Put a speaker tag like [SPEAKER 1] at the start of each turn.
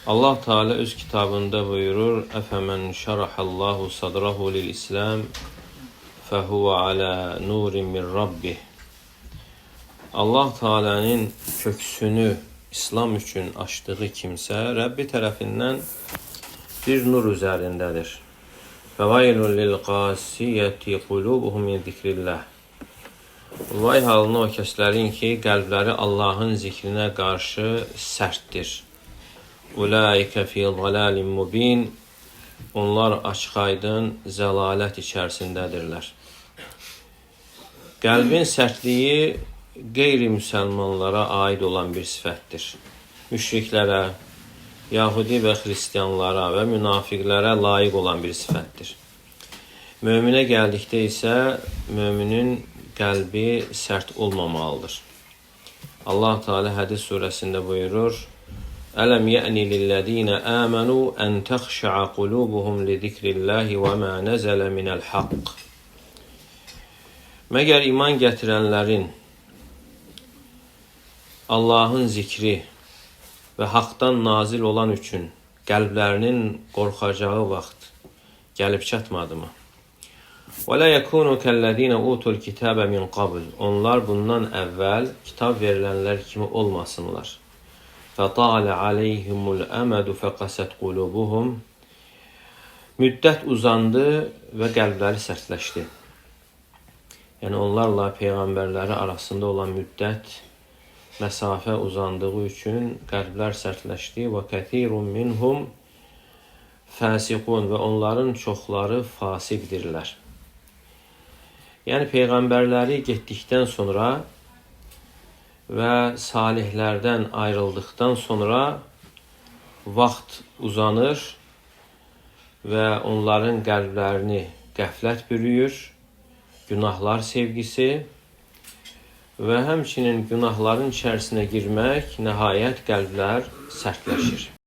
[SPEAKER 1] Allah Teala öz kitabında buyurur: "Əfəmən şarahallahu sadrahu lil-İslam fəhuve alə nurin min Rabbih." Allah Teala'nın köksünü İslam üçün açdığı kimsə Rəbbi tərəfindən bir nur üzərindədir. Fəvailun lil qasiyeti qulubuhum min zikrillah. Vay halına o kəslərin ki, qəlbləri Allahın zikrinə qarşı sərtdir. Ulaikə fi zalalin mubin. Onlar açıq-aydın zəlalət içərisindədirlər. Qəlbin sərtliyi qeyri-müsəlmanlara aid olan bir sifətdir. Müşriklərə, Yahudi və xristianlara və münafiqlərə layiq olan bir sifətdir. Möminə gəldikdə isə möminin qəlbi sərt olmamalıdır. Allah Teala Hədid surəsində buyurur: Ələm ya'ni lillezina amanu en taxşa'a qulubuhum li zikrillahi və ma nazala minəl haqq. Məgər iman gətirənlərin Allahın zikri və haqdan nazil olan üçün qəlblərinin qorxacağı vaxt gəlib çatmadı mı? Və la yakunu kəllezina utul kitabe min qabl. Onlar bundan əvvəl kitab verilənlər kimi olmasınlar. Fətale aleyhimul əmədu fəqəsət qulubuhum. Müddət uzandı və qəlbləri sərtləşdi. Yəni onlarla peyğəmbərləri arasında olan müddət, məsafə uzandığı üçün qəlblər sərtləşdi və kəthirun minhum fasiqun, və onların çoxları fasiqdirlər. Yəni peyğəmbərləri getdikdən sonra və salihlərdən ayrıldıqdan sonra vaxt uzanır və onların qəlblərini qəflət bürüyür, günahlar sevgisi və həmçinin günahların içərisinə girmək, nəhayət qəlblər sərtləşir.